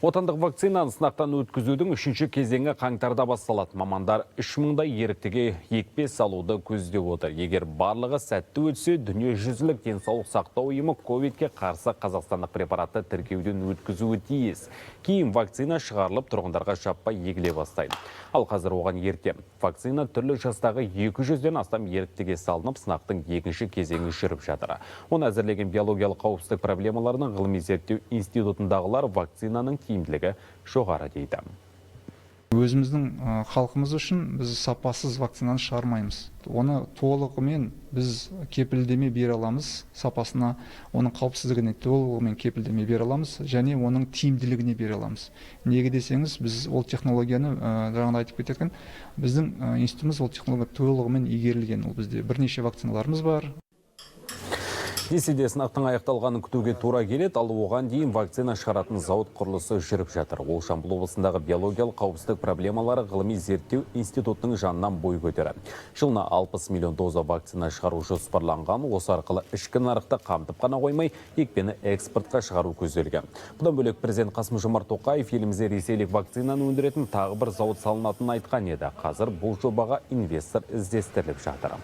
Отандық вакцинаны сынақтан өткізудің үшінші кезеңі қаңтарда басталады. Мамандар 3000-дай еріктіге екпе салуды көздеп отыр. Егер барлығы сәтті өтсе, Дүниежүзілік денсаулық сақтау ұйымы ковидке қарсы қазақстандық препаратты тіркеуден өткізуі тиіс. Кейін вакцина шығарылып, тұрғындарға жаппай егіле бастайды. Ал қазір оған ерте. Вакцина түрлі жастағы 200-ден астам еріктіге салынып, сынақтың екінші кезеңі жүріп жатыр. Оны әзірлеген биологиялық қауіпсіздік проблемаларының ғылыми зерттеу институтындағылар вакцинаның тиімділігі жоғары дейді. Өзіміздің халқымыз үшін біз сапасыз вакцинаны шығармаймыз. Оны толығымен біз кепілдеме бере аламыз сапасына, оның қауіпсіздігіне толығымен кепілдеме бере аламыз және оның тиімділігіне бере аламыз. Неге десеңіз, біз ол технологияны, жаңағыда айтып кеткен, біздің институтымыз ол технология толығымен игерілген. Ол бізде бірнеше вакциналарымыз бар. Десе де, сынақтың аяқталғанын күтуге тура келеді, ал оған дейін вакцина шығаратын зауыт құрылысы жүріп жатыр. Ол Жамбыл облысындағы биологиялық қауіпсіздік проблемалары ғылыми зерттеу институтының жанынан бой көтереді. Жылына 60 миллион доза вакцина шығару жоспарланған. Осы арқылы ішкі нарықты қамтып қана қоймай, екпені экспортқа шығару көзделген. Бұдан бөлек, президент Қасым-Жомарт Тоқаев елімізде ресейлік вакцинаны өндіретін тағы бір зауыт салынатынын айтқан еді. Қазір бұл жобаға инвестор іздестіріліп жатыр.